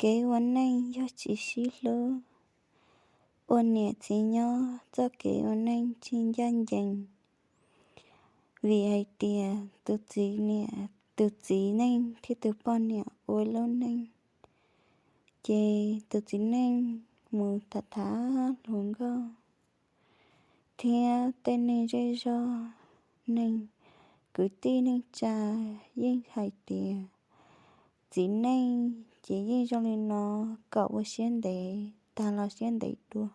Kev ua neej yog tsis sib hlub, ua niam txiv nyob txoj kev ua neej tsis ncaj ncees. Vim hais tias tus txiv niam, tus txiv neej thiab tus poj niam ua lub neej, ces tus txiv neej mus tham tham hluas nkauj thiab tej neeg zej zog, neeg kwv tij neej tsa yeej hais tias txiv neej ces yeej zoo li no, kom ua siab ntev, tag los siab ntev dua.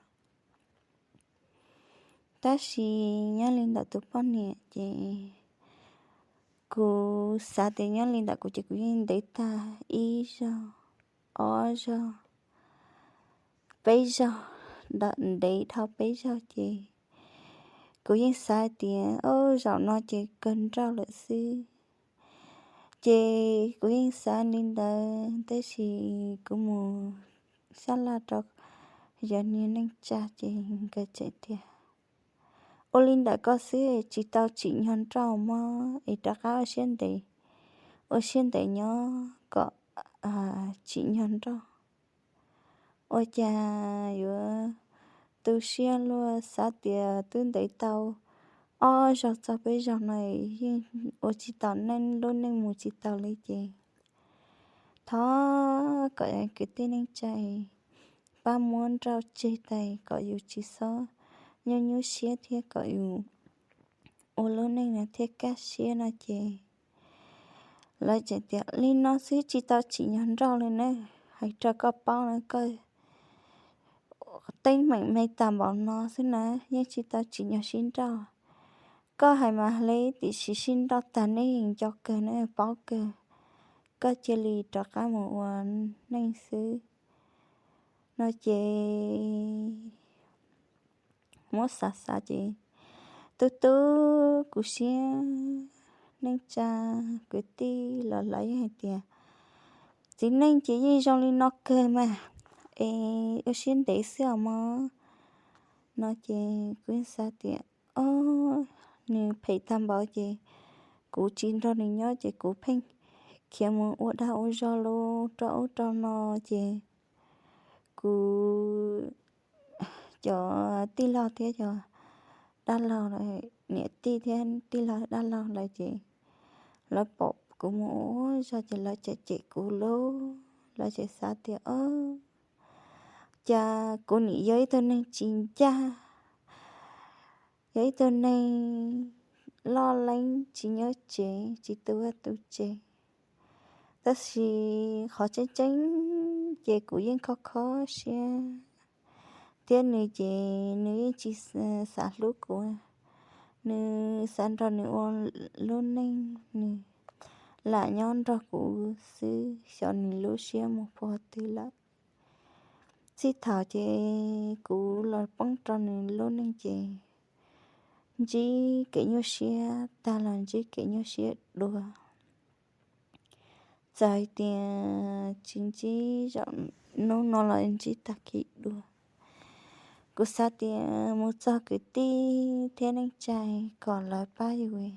Tab sis nyob li ntawm tus poj niam ces kuv xav tias nyob li ntawm kuv ces kuv yeej ntev tag ib zaug, ob zaug, peb zaug, ntev dhau peb zaug ces kuv yeej xav tias, o, zaum no ces kawg nrauj lawm xwb. Ces kuv yeej xav li ntawd tab sis kuv mus sab laj rau yog niag neej tsa ces nkawd tseem tias, ua li ntawm koj xwb tsis tau tsim nyog nrauj mog, es rov qab ua siab ntev, ua siab ntev nyob kom tsim nyog nrauj. Ua cas yuav tu siab luaj, xav tias twb ntev tau ob zaug txog peb zaug no yeej ua tsis tau neej, lub neej mus tsis tau li ces thov kom kwv tij neej tsa pab muab nrauj tseg tas kom yus tsis txhob nyuaj nyuaj siab thiab kom yus ua lub neej no thiaj kaj siab no ces lawv tseem tias li no xwb tsis tau tsim nyog nrauj li na. Hais rau koj paub na, koj teeb meem me tag npaum no xwb na yeej tsis tau tsim nyog sib nrauj. Koj hais mas hle, tiam sis sib nrauj tag nej nco kawg na, paub kawg. Koj cia li rov qab mus ua neej xwb no ces muab xav xav ces tu tu kuv siab. Neej tsa kwv tij los lawv yeej hais tias txiv neej ces yeej zoo li no kawg mas, es ua siab ntev xwb os mog no ces kuv yeej xav tias, o, nws phem tag npaum ces kuv tsis nrog nws nyob ces kuv pheej khiav mus ua dag ua zog los rau ub rau no ces kuv cov tij laug thiab cov dab laug, niam tij thiab tij laug dab laug lawv ces lawv pom kuv mus ua zog ces lawv tseem cem kuv lauj. Lawv tseem xav tias, o, cas kuv nim yog ib tug neeg tsis ncaj, yog ib tug neeg loj leeb tsis nyob tsev tsis tu vaj tu tsev. Tab sis qhov tseeb tseeb ces kuv yeej kho kho siab, thiab nws ces nws yeej tsis xav hlub kuv. Nws xav nrog nws ua lub neej, nws lam nyob nrog kuv xwb, xyov nws lub siab mus puag twg lawm. Txij thaum ces kuv los poob rau nws lub neej ces ntsib kev nyuaj siab tag los ntsib kev nyuaj siab dua. Txawm hais tias tsis ntsib zaum hnub no los ntsib tag kis dua. Kuv xav tias mus txog kwv tij thiab neej tsa kom lawv pab yus,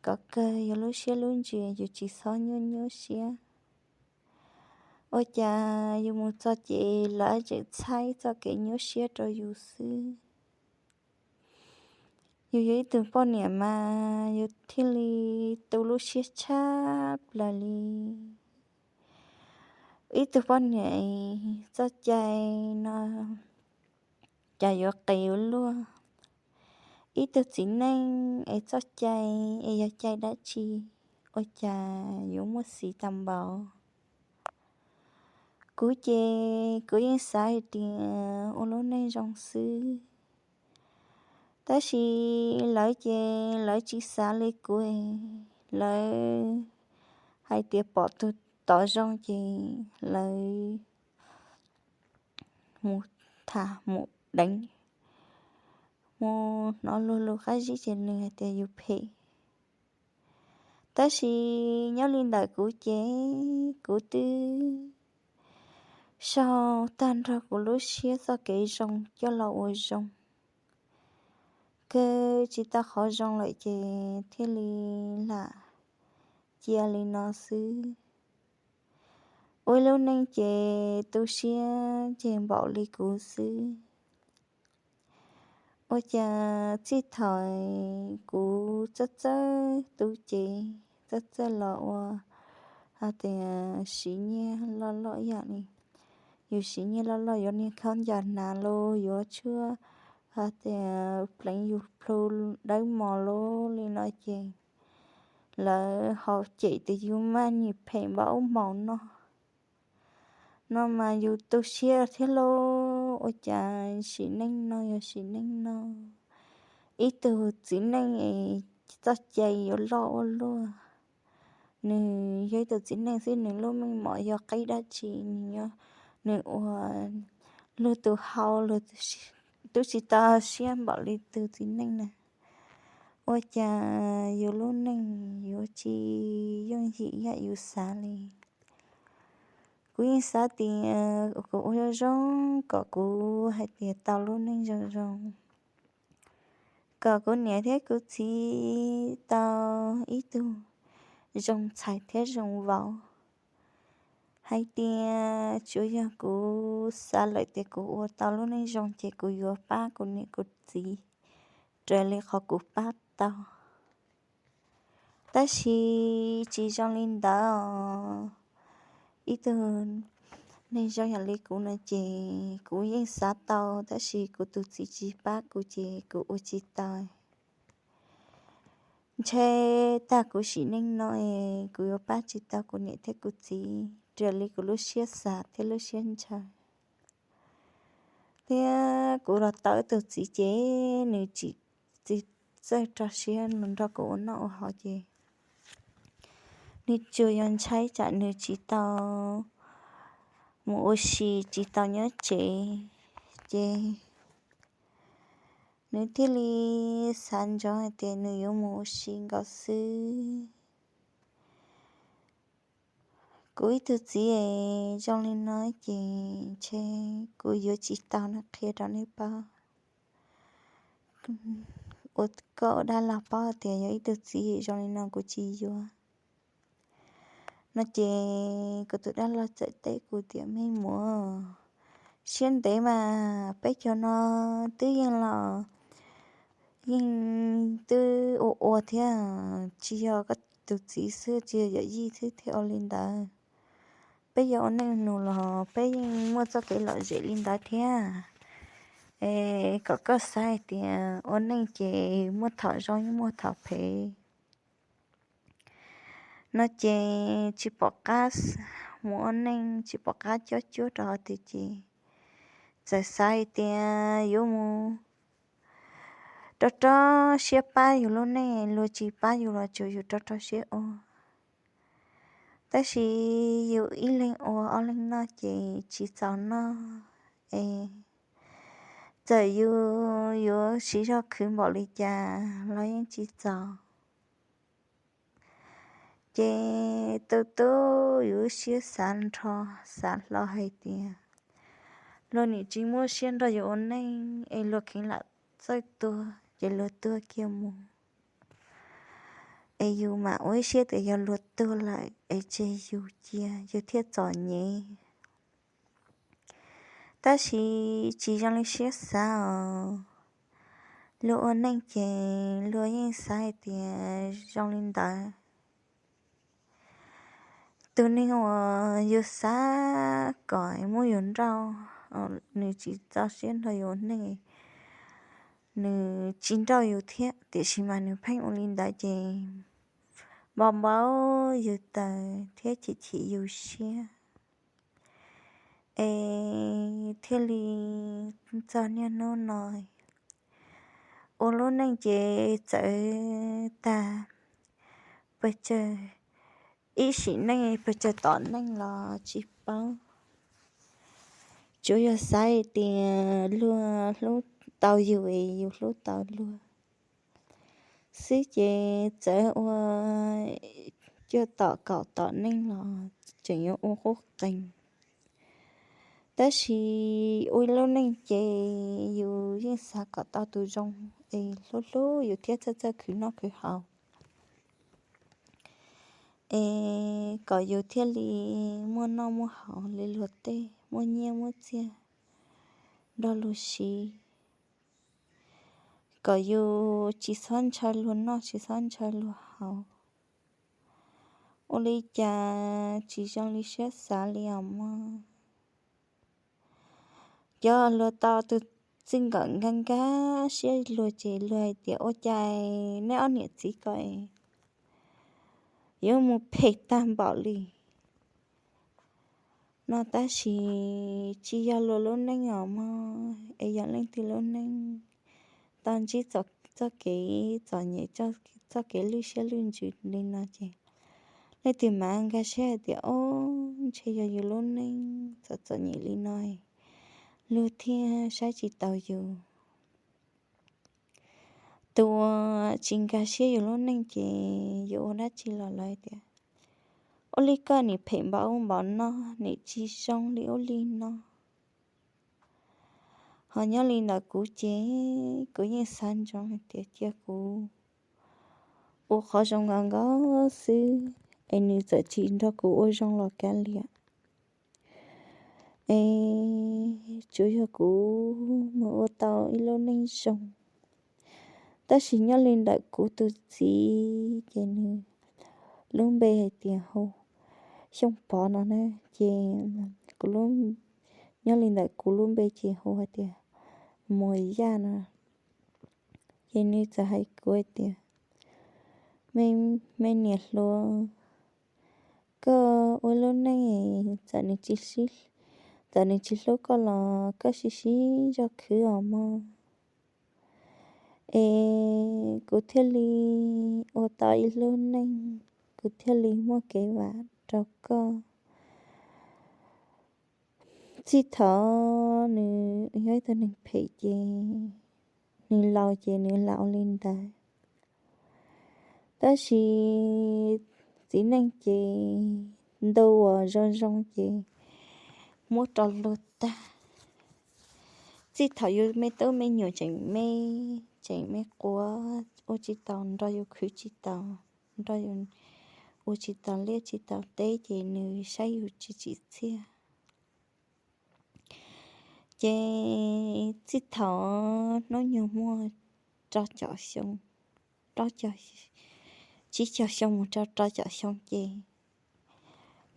kom kawg yus lub siab lub ntsws yus tsis txhob nyuaj nyuaj siab. Ua cas yus mus txog ces lawv tseem txhawb txoj kev nyuaj siab rau yus xwb. Yus yog ib tug poj niam mas yus thiaj li tu lub siab tshaj plaws li. Ib tug poj niam txoj cai no cas yuav qis ua luaj. Ib tug txiv neej es txoj cai es yog cai dab tsi, ua cas yuav muaj xiv tag npaum. Kuv ces kuv yeej xav hais tias ua lub neej zoo xwb, tab sis lawv ces lawv tsis xav li kuv. Lawv hais tias pom tus tod zoo ces lawv mus tham mus deev, mus hnov luag lus qab zib ces nws hais tias yus phem. Tab sis nyob li ntawm kuv ces kuv twb sau tag nrho kuv lub siab txoj kev zoo coj los ua zoo. Kawg tsis tau qhov zoo lawm ces thiaj li lam cia li no xwb. Ua ib lub neej ces tu siab ces npaum li kuv xwb. Ua cas txij thaum kuv txawj txawj tu ces txawj txawj los ua hais tias siv nyiaj loj loj ib yam li, yus siv nyiaj loj loj yuav niag khaub ncaws hnav los yuav tshuaj hais tias pleev yus plhu dawb mos los li no ces lawv ho cem tias yus maj nyim phem npaum ub npaum no. No mas yus tu siab thiab lauj. Ua cas sim neej no yog sim neej no, ib tug txiv neej es txoj cai yuav loj ua luaj. Nws yog ib tug txiv neej xwb, nws lub meej mom yog qib dab tsi, nws ua luag tus hau, twb tsis tau siab npaum li tus txiv neej na. Ua cas yus lub neej yuav tsis yooj yim yam yus xav li. Kuv yeej xav tias kuv ua zoo zoo kom kuv hais tias tau lub neej zoo zoo, kom kuv niam thiab kuv txiv tau ib tug zoo ntxhais thiab zoo vauv. Hais tias tsuas yog kuv xav lawm tias kuv ua tau lub neej zoo ces kuv yuav pab kuv niam kuv txiv raws li qhov kuv pab tau. Tab sis tsis zoo li ntawd. Ib tug neeg zoo yam li kuv no ces kuv yeej xav tau, tab sis kuv tus txiv tsis pab kuv ces kuv ua tsis tau. Ntshe tag kuv sim neej no es kuv yuav pab tsis tau kuv niam thiab kuv txiv raws li kuv lub siab xav thiab lub siab ntshaw. Thiab kuv los tau ib tug txiv ces nws tsis txawj rau siab nrog kuv ua noj ua haus ces nws tsuas yog ntshai tsam nws tsis tau mus ua si, tsis tau nyob tsev, ces nws thiaj li xav ntsoov hais tias nws yuav mus ua si nkaus xwb. Kuv ib tug txiv es zoo li no ces ntshe kuv yuav tsis tau no qhia rau nej paub. Ua koj ua dab laug paub tias yog ib tug txiv zoo li no kuv tsis yuav. No ces kuv tus dab laug txawm teb kuv tias, me muam, siab ntev mas peb cov no twb yeej los yeej twb ua ua thiab, tsis yog koj tus txiv xwb, tsis yog yawm yij xwb thiaj ua li ntawd. Peb yuav ua neej nus los peb yeej muaj txoj kev lom zem li ntawd thiab. Es kom koj xav hais tias ua neej ces muaj thaum zoo muaj thaum phem. No ces tsis pom qab mus ua neej, tsis pom qab cob cuab rau hov twg ces txawm xav hais tias yuav mus rau rau siab pab yus lub neej, luag tsis pab yus los tsuas yus rau rau siab ua. Tab sis yus ib leeg ua ob leeg noj ces tsis txaus noj es txawm yus yuav siv zog khwv npaum li cas los yeej tsis txaus. Ces tu tu yus siab xav nrho xav hlo hais tias luag nim tsis muaj siab nrog yus ua neej es luag kheev lam txawj tuag ces luag tuag kiag mus. Es yus mam ua ib siab tias yog luag tuag lawm es tseg yus cia yus thiaj txom nyem. Tab sis tsis zoo li siab xav os. Luag ua neej ces luag yeej xav hais tias zoo li ntawd. Tus neeg uas yus xav kom muab yus nrauj, nws tsis txaus siab nrog yus ua neej, nws tsis nrauj yus thiab tiam sis mas nws pheej ua li ntawd ces npau npau yus taws thiab chim chim yus siab. Es thiaj li txog niaj hnub no ua lub neej ces txawv tag, pes tsawg ib sim neej pes tsawg tom neej los tsis paub. Tsuas yog xav hais tias luag hlub tau yus es yus hlub tau luag xwb ces txawv ua cuaj tom kaum tom neej los tseem yuav ua qub qees. Tab sis ua ib lub neej ces yus yeej xav kom tau tus zoo es hlub hlub yus thiab txawj txawj khwv noj khwv haus. es kom yus thiaj li muaj noj muaj haus li luag tej, muaj nyiaj muaj txiag nrog luag siv, kom yus tsis txhob ntshaw luag noj tsis txhob ntshaw luag haus. Ua li cas tsis zoo li siab xav li os mog. Cov luag tau tus txij nkawm nkag nkag siab luag ces luag hais tias ua cas neb ob niam txiv ko yuav mus phem tag npaum li no, tab sis tsis yog luag lub neej os mog, es yog leej twg lub neej tau ntsib txoj kev txom nyem, txoj kev lwj siab lwj ntsws li no ces leej twg mas nkag siab hais tias o, ntshe yog yus lub neej txom txom nyem li no, luag thiaj saib tsis taus yus. Tus uas tsis nkag siab yus lub neej ces yuav ua dab tsi los lawv tias ua li koj nim phem npaum ub npaum no, nim tsis zoo li ub li no. Ho nyob li ntawm kuv ces kuv yeej xav ntsoov hais tias cia kuv ua qhov zoo nkaus nkaus xwb, es nws txawm tsis nrog kuv ua zoo los kav liam, es tsuas yog kuv mus ua tau ib lub neej zoo. Tab sis nyob li ntawm kuv tus txiv ces nws lub npe hais tias hu Xyooj Pov no na, ces nyob li ntawm kuv lub npe ces hu hais tias Muas Yaj no. Ces nws txawm hais kuv hais tias me niam hluas, koj ua lub neej txawm nws tsis, txawm nws tsis hlub koj los koj sib sib zog khwv os mog, es kuv thiaj li ua tau ib lub neej, kuv thiaj li muaj kev vam rau koj. Txij thaum nws yog ib tug neeg phem ces nws laus ces nws lam ua li ntawd. Tab sis txiv neej ces ntu uas zoo zoo ces muab rau luag tag. Txij thaum yus me tub me nyuam tseem me, tseem me quav, ua tsis tau nrog yus khwv tsis tau, nrog yus ua tsis tau liaj tsis tau teb ces nws saib yus tsis tsim txiaj. Ces txij thaum hnub nyoog muaj rau caum xyoo, rau caum, tsib caug xyoo mus rau rau caum xyoo ces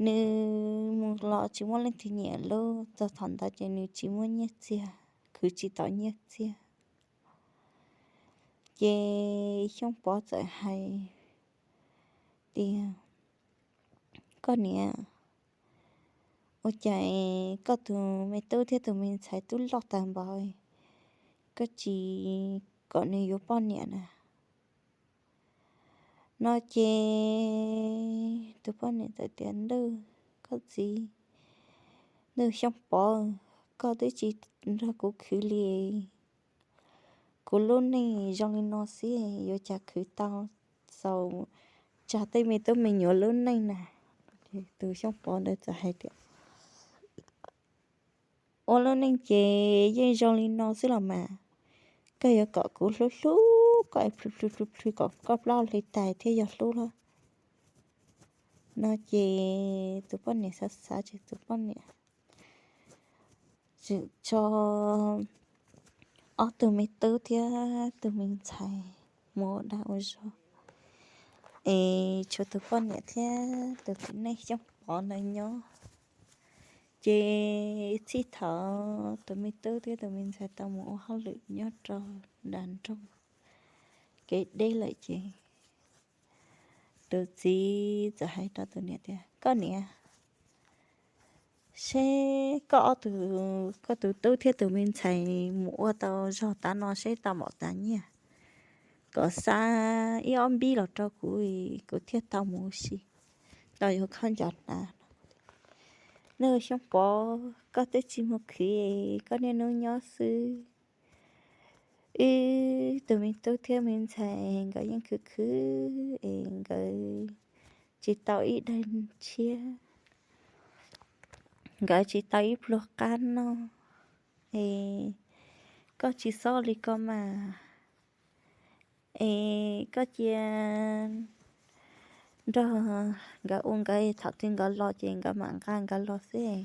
nws mus los tsis muaj leej twg nyiam lub, txog thaum ntawd ces nws tsis muaj nyiaj txiag, khwv tsis tau nyiaj txiag. Ces Xyooj Pov txawm hais tias, koj niam, ua cas koj tus me tub thiab tus me ntxhais twb loj tag npaum, koj tsis kom nws yuav poj niam na? No ces tus poj niam txawm tias, ntuj, koj txiv, ntuj Xyooj Pov, koj twb tsis nrog kuv khwv li. Kuv lub neej zoo li no xwb yuav cas khwv tau, xaus tsag tej me tub me nyuam lub neej na. Tus Xyooj Pov ntawd txawm hais tias, ua lub neej ces yeej zoo li no xwb los mas, koj yuav kom kuv hlub hlub koj es plhws plhws plhws plhws kom koj plaub hli tais thiaj yog hlub lawm. No ces tus poj niam xav xav ces tus poj niam tso ob tug me tub thiab tus me ntxhais mus ua dag ua zog, es tshuav tus poj niam thiab tus txiv neej Xyooj Pov ntawd nyob. Ces txij thaum tus me tub thiab tus me ntxhais tau mus ua hauj lwm nyob rau nram nroog kev deb lawm ces tus txiv txawm hais rau tus niam tias, koj niam, seb koj ob tug, koj tus tub thiab tus me ntxhais mus ua tau zog tav no seb tau npaum tas nyiaj, kom xa ib ob npib los rau kuv, kuv thiaj tau mus ua si, tau yuav khaub ncaws hnav no. Ntuj Xyooj Pov, koj twb tsis mus khwv, koj niaj hnub nyob xwb. Wb tus me tub thiab me ntxhais nkawd yeej khwv khwv es nkawd tsis tau ib daim tshiab, nkawd tsis tau ib pluag qab noj, es koj tsis txhob li ko mas, es koj cia nrog nkawd ua nkawd, thaum twg nkawd los ces nkawd mam nqa nkawd los xwb,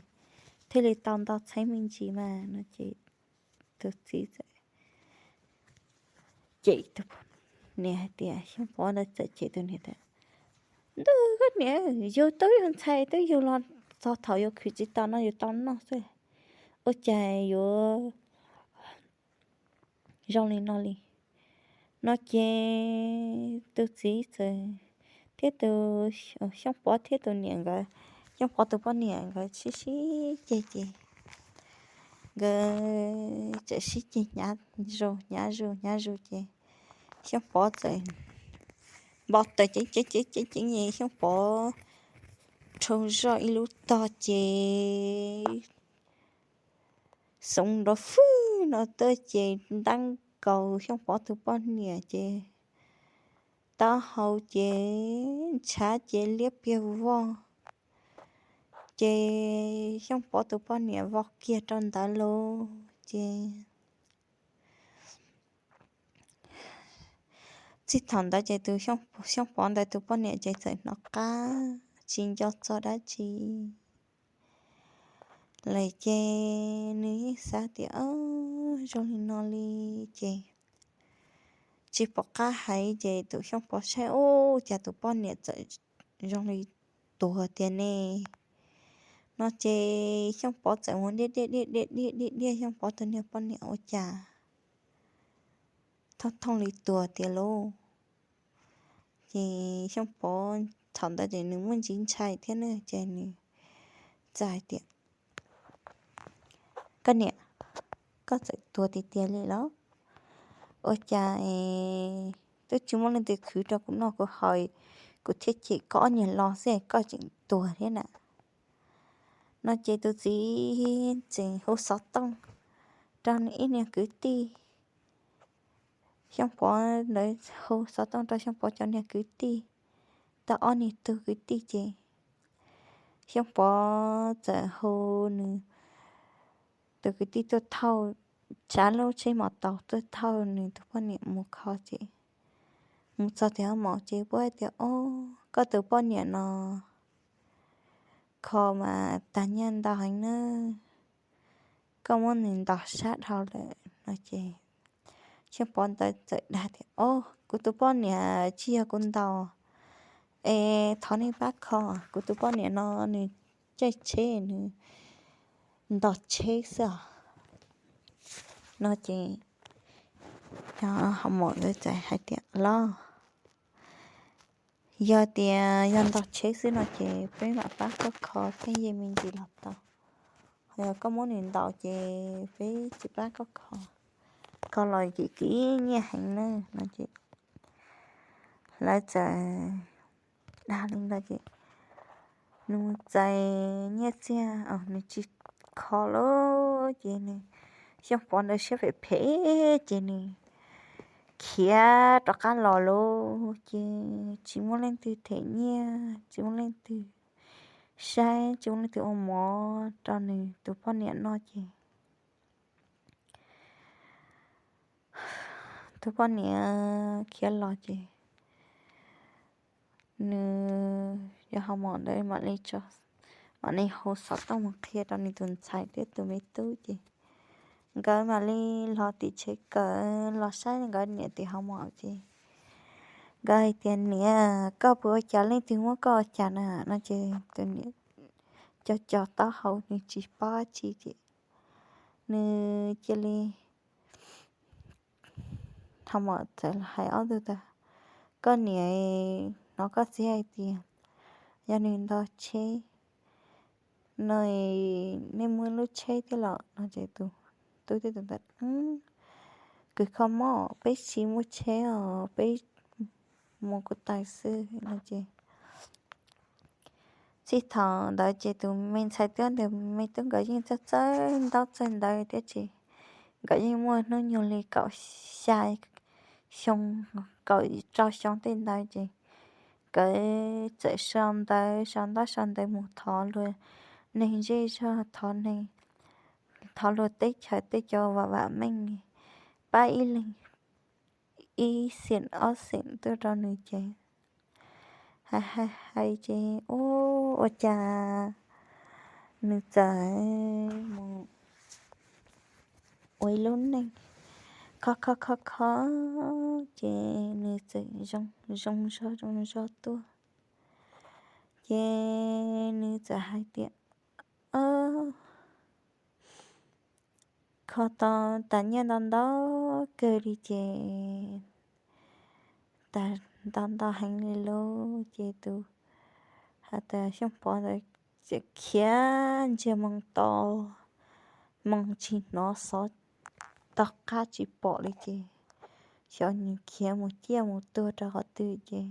thiaj li tau ntau txheeb me ntsis mas no ces tus txiv txawm cem tus niam hais tias, Xyooj Pov ntawd txawm cem tus niam tias, Ntuj, koj niam, yug tub yug ntxhais twb yug los txog thaum yuav khwv tsis tau no yuav tau noj xwb, ua cas yuav zoo li no li? No ces tus txiv txawm thiab tus, Xyooj Pov thiab tus niam nkawd, Xyooj Pov tus poj niam nkawd sib sib ceg ces nkawd txawm sib ceg hnyav zus hnyav zus hnyav zus ces Xyooj Pov txawm npau taws ceev ceev ceev ceev, Xyooj Pov rho zoj ib lub tog ces xoov nrov fwj no tuaj ces ntaab nkaus Xyooj Pov tus poj niam ces taub hau ces ntshav ces liab pliag vog, ces Xyooj Pov tus poj niam vau kiag rau ntawd lawm ces txij thaum ntawd ces tus Xyooj Pov ntawd tus poj niam ces txawm hnov qab tsis nco txog dab tsi lawm ces nws yeej xav tias, Ob, zoo li no li ces tsis pom qab hais ces tus Xyooj Pov saib ua cas tus poj niam txawm zoo li tuag tiag ne. No ces Xyooj Pov txawm mus diaj diaj diaj diaj diaj diaj diaj Xyooj Pov tus niag poj niam ua cas thooj thooj li tuag tiag lauj. Ces Xyooj Pov thaum ntawd ces nws muaj ntsis ntshai thiab na ces nws txawm hais tias, Koj niam, koj txawm tuag tiag tiag li los? Ua cas twb tsis muaj leej twg khwv rau kuv noj kuv haus, kuv thiaj cem koj ob niag los xwb koj tseem tuag thiab na. No ces tus txiv tseem hu xov tooj rau nws ib niag kwv tij, Xyooj Pov ntawd hu xov tooj rau Xyooj Pov cov niag kwv tij, tau ob niag tug kwv tij ces Xyooj Pov txawm hu nws tus kwv tij tuaj thauj, tsav lub tsheb mos taus tuaj thauj nws tus poj niam mus kho ces mus txog tim hauv mos ces puab hais tias, Ob, koj tus poj niam no kho mas tag nyiaj ntau heev na, koj muab nws ntaus sab dhau lawm no ces Xyooj Pov ntawd txawm dag tias, Ob, kuv tus poj niam tsis yog kuv ntaus, es thov nej pab kho, kuv tus poj niam no nws caij tsheb nws ntaus tsheb xwb os. No ces hauv mos ntawd txawm hais tias, Los, yog tias yog ntaus tsheb xwb no ces peb mam pab koj kho tej yej me ntsis los tau, ho yog koj muab nws ntaus ces peb tsis pab koj kho, kho los kim kim nyiaj heev na no ces lawv txawm dag li ntawd ces nws mus txais nyiaj txiag, nws tsis kho lawm ces nws, Xyooj Pov ntawd siab phem phem ces nws khiav rov qab los lawm ces tsis muaj leej twg them nyiaj, tsis muaj leej twg saib, tsis muaj leej twg ua mov rau nws tus poj niam noj ces tus poj niam khiav los ces nws yog hauv mos ntawd mam li hu xov tooj mus qhia rau nws tus ntxhais thiab tus me tub ces nkawd mam li los tim tsev kawm los saib nkawd niam tim hauv mos ces nkawd hais tias, Niam, koj puas ua cas, leej twg muab koj ua cas na? No ces tus niam co co taub hau nws tsis paub dab tsi ces nws cia li hauv mos txawm hais ob tug tias, Koj niam, hnov koj txiv hais tias yog nws ntaus tsheb no, nej muaj lub tsheb thiab los? No ces tus tub thiab tus ntxhais, Kwv kho mob, peb tsis muaj tsheb os, peb mus ko taw xwb no ces txij thaum ntawd ces tus me ntxhais thiab tus me tub nkawd yeej txawj txawj ntaub txawj ntawv thiab ces nkawd yeej muaj hnub nyoog li kaum xya xyoo, kaum rau xyoo tej ntawd ces nkawd txawm sau ntawv, sau ntaub sau ntawv mus thov luag neeg zej zog, thov neeg, thov luag teb chaws tej cov vam vam meej pab ib leeg ib xeem ob xeem tuaj rau nws ces hais hais hais ces ua cas nws txawm mus ua ib lub neej khob khob khob khob, ces nws txawm zoo zoo zog zoo zog tuaj. Ces nws txawm hais tias, Kho tau tas nyiaj ntau ntau kawg li ces, tas ntau ntau heev li lauj. Ces tus has tas Xyooj Pov ntawd txawm khiav ntsiag moo to, moo tsis hnov xov, tau qab tsis pom li ces xyov nws khiav mus ciaj mus tuag rau qhov twg ces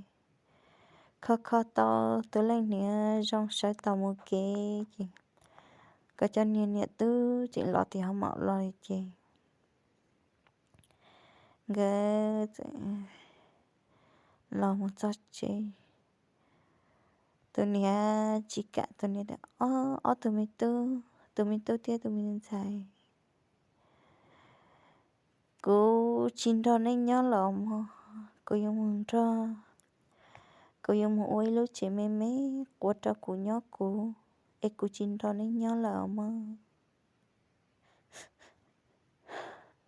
kho kho tau tus leej niam zoo sawv tau mus kev ces nkawd cov niam niam tub tseem los tim hauv mom los li ces nkawd txawm los mus txog tsev. Tus niam tsis kam, tus niam tias, Ob, ob tug me tub, tus me tub thiab tus me ntxhais, kuv tsis nrog nej nyob lawm mog, kuv yuav mus nrog, kuv yuav mus ua ib lub tsev me me quav rau kuv nyob kuv, es kuv tsis nrog nej nyob lawm mog.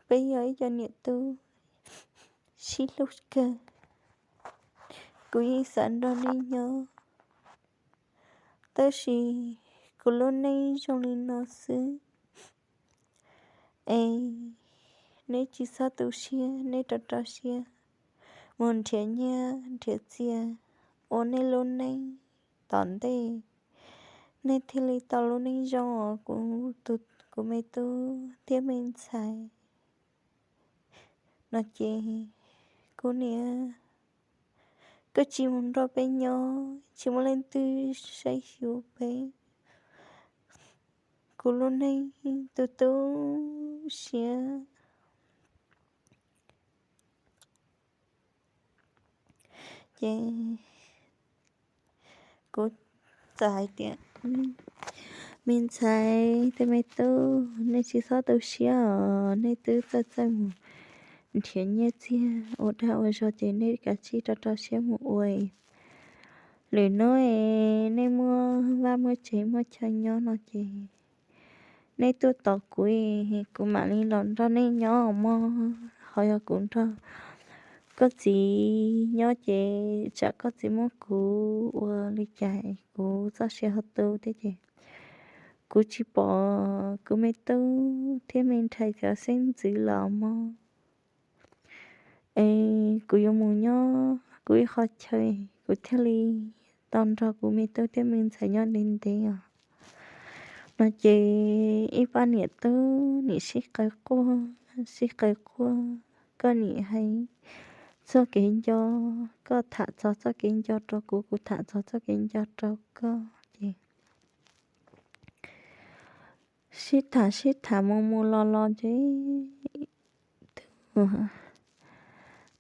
Peb yog ib co niam tub sib hlub kawg, kuv yeej xav nrog nej nyob, tab sis kuv lub neej zoo li no xwb. Es nej tsis txhob tu siab, nej rau rau siab mus nrhiav nyiaj nrhiav txiaj ua nej lub neej tom ntej, nej thiaj li tau lub neej zoo os kuv, kuv me tub thiab me ntxhais. No ces kuv niam, koj tsis mus nrog peb nyob, tsis muaj leej twg saib xyuas peb, kuv lub neej tu tu siab. Ces kuv txawm hais tias, Me ntxhais thiab me tub, nej tsis txhob tu siab os, nej twb txawj txawj mus nrhiav nyiaj txiag ua dag ua zog ces nej kav tsij rau rau siab mus ua. Lwm hnub es nej muaj vaj muaj tsev muaj chaw nyob no ces nej tuaj tos kuv, kuv mam li los nrog nej nyob mog. Ho yog kuv nrog koj txiv nyob ces tsam koj txiv muab kuv ua li cas kuv txoj sia ho tu thiab ces kuv tsis pom kuv me tub thiab me ntxhais cov xeeb ntxwv los mog. Es kuv yuav mus nyob kuv ib qho chaw, kuv thiaj li tau nrog kuv me tub thiab me ntxhais nyob ntev ntev os. No ces ib pab niam tub nim sib qawv quaj sib qawv quaj, koj nim hais txoj kev nco, koj tham txog txoj kev nco rau kuv, kuv tham txog txoj kev nco rau koj ces sib tham sib tham mus mus los los ces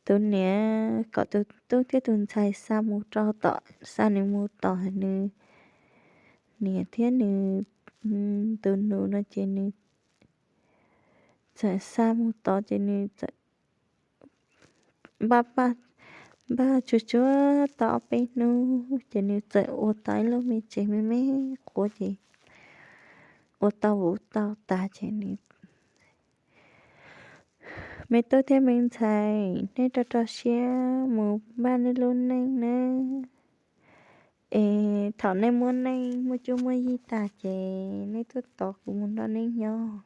tus niam kom tus tub thiab tus ntxhais xa mus rau tom, xa nws mus tom nws niam thiab nws tus nus no ces nws txawm xa mus tod ces nws txawm npaj npaj tsuag tsuag tau ob peb hnub ces nws txawm ua tau ib lub me tsev me me quav ces ua tau vuv tau tas ces nws, Me tub thiab me ntxhais, nej rau rau siab mus npaj nej lub neej nawb. Es thaum nej muaj neej muaj cuab muaj yig tas ces nej tuaj tos kuv mus nrog nej nyob.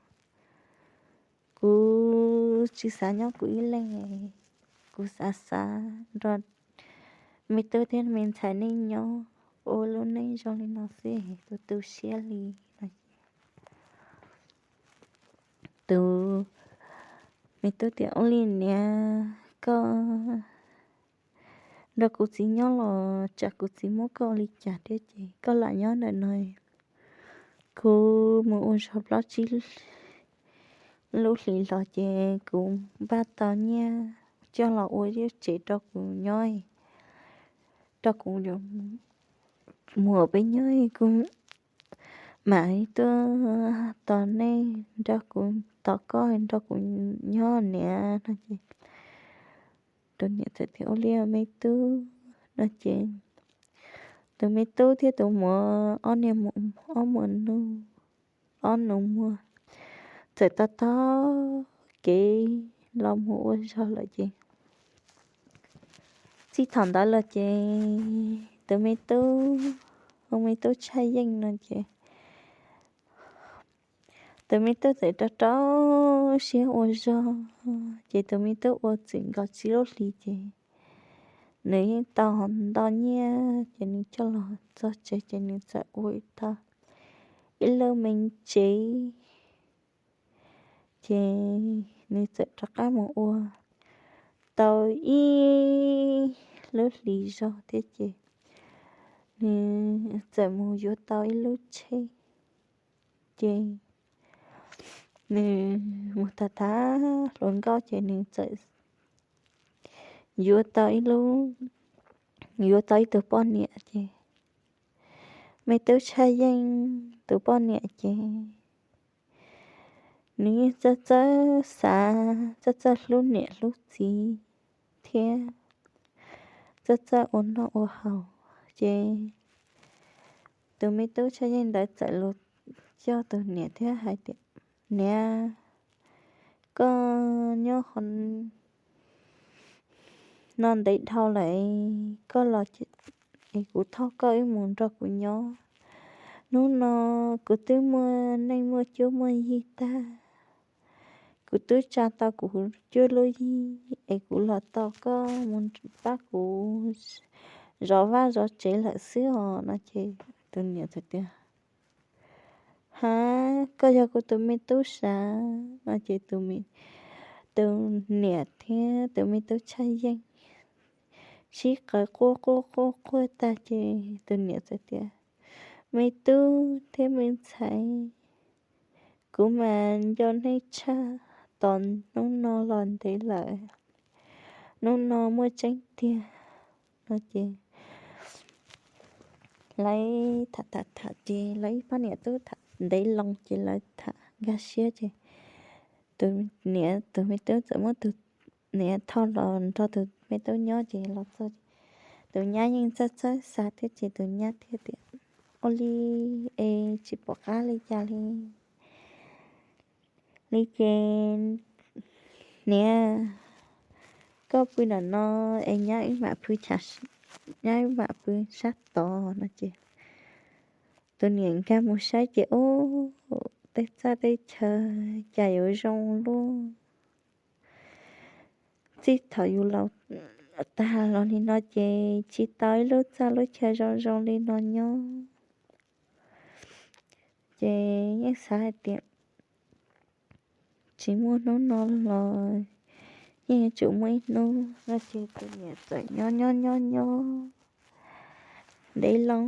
Kuv tsis xav nyob kuv ib leeg, kuv xav xav nrog me tub thiab me ntxhais nej nyob ua lub neej zoo li no xwb, tu tu siab li no. Tus me tub tias, Ua li niam, koj nrog kuv txiv nyob los tsam kuv txiv muab koj ua li cas thiab ces koj lam nyob ntawm no. Kuv mus ua zog plaub tsib lub hlis los ces kuv npaj tau nyiaj coj los ua lub tsev rau kuv nyob, rau kuv muam peb nyob, kuv mam li tuaj tos nej, nrog kuv tos koj nrog kuv nyob niam no ces tus niam txawm tias, Ua li me tub no ces tus me tub thiab tus muam ob niag, ob muam nus, ob nus muag txawm taug taug kev los mus ua zog lawm ces, txij thaum ntawd los ces tus me tub, tus me tub Tshaj Yeej no ces tus me tub txawm rau rau siab ua zog, ces tus me tub ua txwm nkaus tsib lub hlis ces nws yeej tau nto nyiaj ces nws coj los txog tsev ces nws txawm ua tau ib lub me tsev. Ces nws txawm rov qab mus ua tau ib lub hlis zog thiab ces nws txawm mus yuav tau ib lub tsheb. Ces nws mus tham tham hluas nkauj ces nws txawm yuav tau ib lub, yuav tau ib tug poj niam ces me tub Tshaj Yeej tus poj niam ces nws yeej txawj txawj xav, txawj txawj hlub niam hlub txiv thiab txawj txawj ua noj ua haus. Ces tus me tub Tshaj Yeej ntawd txawm los coj tus niam thiab hais tias, Niam, koj nyob qhov no ntev dhau lawm, koj los es kuv thauj koj wb mus nrog kuv nyob. Hnub no kuv twb muaj neej muaj cuab muaj yig tag, kuv twb tsa tau kuv cuab lub yig es kuv los tos koj mus pab kuv zov vaj zov tsev lawm xwb os no ces tus niam txawm tias, Ha, koj yog kuv tus me tub sav no ces tus, tus niam thiab tus me tub Tshaj Yeej sib qawv quaj quaj quaj quaj tag ces tus niam txawm tias, Me tub thiab me ntxhais, kuv mas nco nej tshaj, tos hnub no los ntev lawm, hnub no muaj tseeb tiag no ces lawv tham tham tham ces lawv ib pab niam tub tham ntev loo ces lawv tham nkag siab ces tus niam tus me tub txawm muab tus niam thauj los nrog tus me tub nyob ces los txog tus nyab yeej txawj txawj xav thiab ces tus nyab thiaj tias, Ua li es tsis pom qab li cas li. Li ces niam, koj pw nram no es nyab wb mam pw, nyab wb mam pw sab tod no ces tus niam nkag mus saib ces ub, tej txaj tej chaw cas yuav zoo luaj. Txij thaum yus los tag los li no ces tsis tau ib lub txaj lub chaw zoo zoo li no nyob. Ces yeej xav hais tias tsis muaj hnub no los yeej yuav tsum muaj ib hnub no ces tus niam txawm nyob nyob nyob nyob ntev loo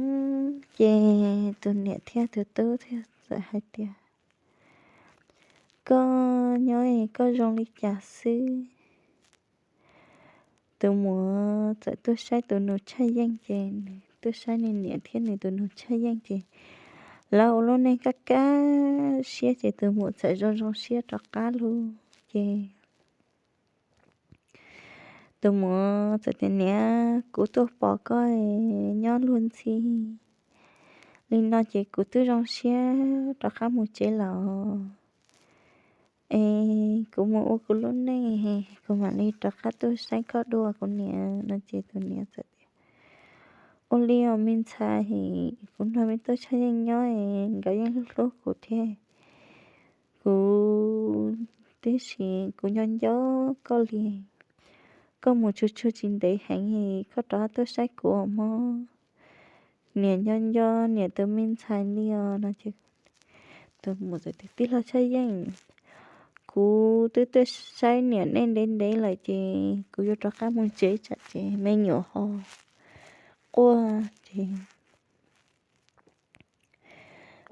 ces tus niam thiab tus tub thiaj txawm hais tias, Koj nyob es koj zoo li cas xwb? Tus muam txawm tuaj saib tus nus Tshaj Yeej ces nws tuaj saib nws niam thiab nws tus nus Tshaj Yeej ces lawv ua lub neej kaj kaj siab ces tus muam txawm zoo zoo siab rov qab lug ces tus muam txawm tias, Niam, kuv tuaj pom koj nyob luag ntxhi li no ces kuv twb zoo siab rov qab mus tsev lawm. Es kuv mus ua kuv lub neej, kuv mam li rov qab tuaj saib koj dua kuv niam no ces tus niam txawm tias, Ua li os me ntxhais, kuv nrog me tub Tshaj Yeej nyob es nkawd yeej hlub hlub kuv thiab. Kuv, tiam sis kuv nco nco koj li. Koj mus tsuag tsuag tsis ntev heev es koj rov tuaj saib kuv os mog. Niam nco nco niam tus me ntxhais li os no ces tus muam txawm tias, Tij laug Tshaj Yeej, kuv twb tuaj saib niam nej ntev ntev lawm ces kuv yuav rov qab mus tsev tsam ces me nyuam ho quaj ces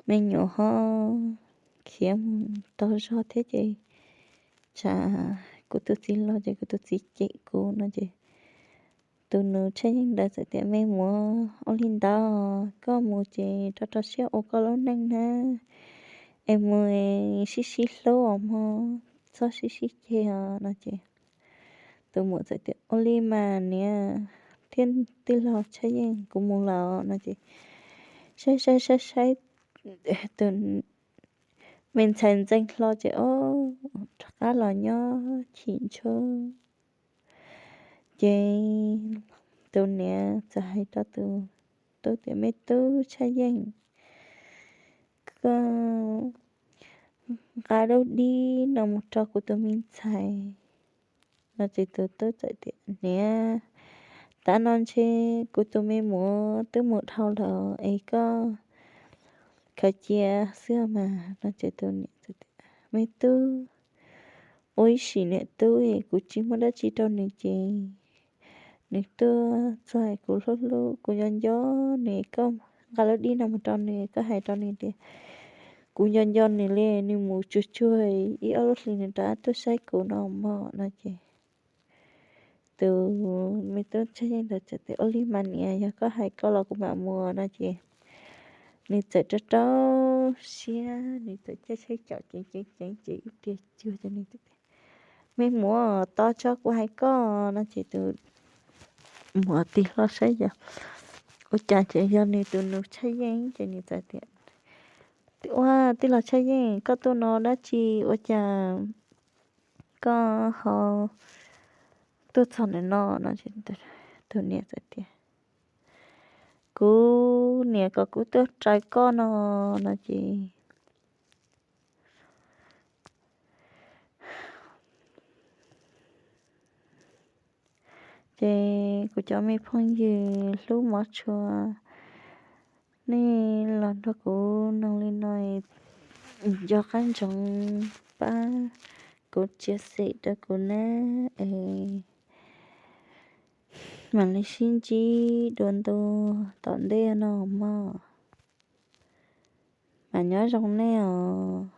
me nyuam ho khiav mus taug zog thiab ces tsam kuv tus txiv los ces kuv tus txiv cem kuv no ces tus nus Tshaj Yeej ntawd txawm tias, Me muam, ua li ntawd koj mus ces rau rau siab ua koj lub neej na, es mus sib sib hlub os mog, txhob sib sib ceg os no ces tus muam txawm tias, Ua li mas niam, Tij laug Tshaj Yeej, kuv mus lawm no ces saib saib saib saib tus me ntxhais ntxeev hlo ces o, rov qab los nyob chim ntsub. Ces tus niam txawm hais rau tus tub tias, Me tub Tshaj Yeej, koj nqa lub dib no mus rau kuv tus me ntxhais no ces tus tub txawm tias, Niam, tav no ntshe kuv tus me muam twb mus dhau lawm es koj khaws cia xwb mas no ces tus niam txawm tias, Me tub, ua ib sim niam tub es kuv tsis muaj dab tsi rau nws ces nws tuaj txog kuv hlub hlub, kuv nco nco nws, koj nqa lub dib no mus rau nws, koj hais rau nws tias kuv nco nco nws li, nws mus tsuag tsuag ib ob lub hlis nws rov qab tuaj saib kuv no mog no ces tus me tub Tshaj Yeej ntawd txawm tias, Ua li mas niam, yog koj hais koj los kuv mam mus no ces nws txawm rau rau siab, nws txawm caij tsheb caum ceev ceev ceev ces ib pliag cuag ces nws tias, Me muam, tos tso kuv hais koj no ces tus muam tig hlo saib yog ua cas ces yog nws tus nus Tshaj Yeej ces nws txawm tias, Ua, tij laug Tshaj Yeej, koj tuaj no dab tsi ua cas koj ho tuaj txog ntawm no no? Tus niam txawm tias, Kuv niam kom kuv tuaj raws koj no no ces ces kuv cov me phooj ywg hlub mov tshua, nej los nrog kuv noog li no, nco qab ntsoov pab kuv txiav txim rau kuv na es mam li sib ntsib dua ntu tom ntej no mog. Mas nyob zoo nej os.